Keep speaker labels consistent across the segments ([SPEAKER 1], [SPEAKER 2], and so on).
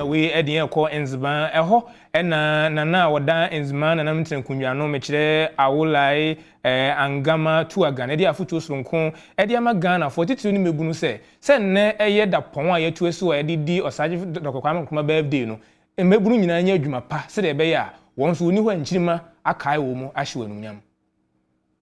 [SPEAKER 1] Wei de yɛn kɔ Nzemaa. Ɛhɔ na Nana a ɔda Nzemaa Nananom Ntenakonnwa ano, mekyerɛ Awolai Angama Tuagan, de afotuo soronko de ama Ghanafoɔ, titiriw ne mmabunu sɛ, sɛ nnɛ yɛ dapɔn a yɛatu asi hɔ a yɛde di Ɔsagyefo Dɔkta Kwame Nkrumah birthday no, mmabunu nyinaa nyɛ adwuma pa sɛdeɛ ɛbɛyɛ a wɔn nso wɔnni hɔ a nkyirimma akae wɔn ahyɛ wɔn animuonyam.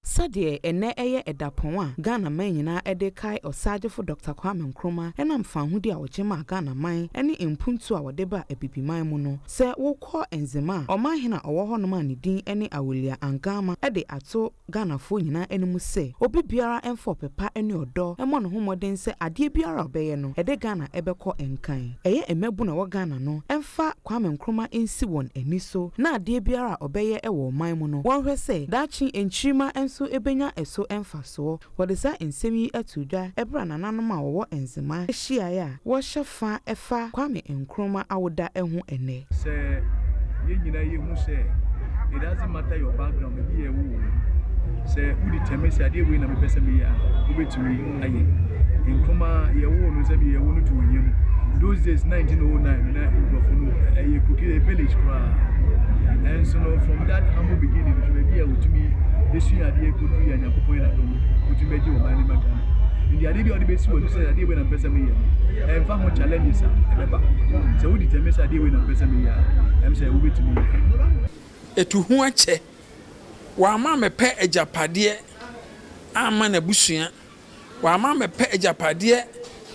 [SPEAKER 2] Sɛdeɛ ɛnnɛ ɛyɛ ɛdapɔn a Ghana man nyinaa de kae Ɔsagyefo Dɔkta Kwame Nkrumah ɛnam faahodi a ɔgye maa Ghana man ne mpuntuo a wɔde baa Abibiman mu no, sɛ wokɔ Nzema a, ɔmanhene a ɔwɔ hɔnom a ne din ne Awolia Angama de ato Ghanafoɔ nyinaa anim sɛ obi biara mfa ɔpɛ pa ne ɔdɔ mmɔ ne ho mmɔden sɛ adeɛ biara a ɔbɛyɛ no ɛde Ghana bɛkɔ nkan. Ɛyɛ mmabunu a ɛwɔ Ghana no mfa Kwame Nkrumah nsi wɔn ani so na adeɛ biara a ɔbɛyɛ wɔ ɔman mu no, wɔnhwɛ sɛ daakye nkyirimma nso bɛnya ɛso mfasoɔ. Wɔde saa nsɛm yi too dwa berɛ a nananom a wɔwɔ Nzema hyiaeɛ a wɔhyɛ fa fa Kwame Nkrumah awoda ho ɛnnɛ.
[SPEAKER 3] Sɛ yɛn nyinaa yɛhu sɛ it doesn't matter your background, baabi a ɛwɔ wɔ mu, sɛ wo determine sɛ adeɛ wei na mepɛ sɛ meyɛ a, wobɛtumi ayɛ. Nkrumah yɛwoo no sɛ bi yɛwo no to ohia mu. Those days 1909 na nkurɔfo no ɛyɛ kuro ɛyɛ village koraa. Ɛnso no from that humble beginning no hwɛ baabi a wɔtumi esua adeɛ kɔduru yɛ Nyankopɔn yɛ n'adom wɔtumi bɛgye ɔman no ma Ghana. Nti adeɛ bi a wɔde bɛsi wɔ ani sɛ adeɛ wei na mpɛ sɛ meyɛ no, ɛmfa ho challenges a ɛbɛba. Sɛ wo determine sɛ adeɛ wei na mpɛ sɛ meyɛ a, ɛm sɛ wobɛtumi.
[SPEAKER 4] Etu ho akyɛ. Wamma ammɛpɛ agyapadeɛ amma n'abusua. Wamma ammɛpɛ agyapadeɛ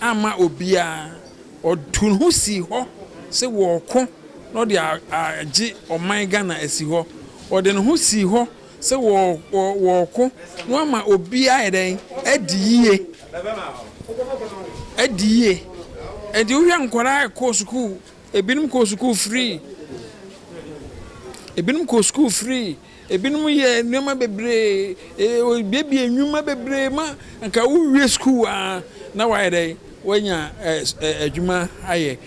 [SPEAKER 4] amma obiara. Ɔtuu ne ho sii hɔ sɛ wɔreko na ɔde agye ɔman Ghana asi hɔ. Ɔde ne ho sii hɔ sɛ wɔreko na wama obiara ayɛ dɛn? Adi yie. Adi yie. Enti wohwɛ nkwadaa a ɛkɔɔ sukuu, ebinom kɔɔ sukuu free, ebinom kɔɔ sukuu free, ebinom yɛ nneɛma bebree, ebiebie nnwuma bebree ma nka wowie sukuu a na wayɛ dɛn? Wanya adwuma ayɛ.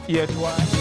[SPEAKER 1] Yɛtoa.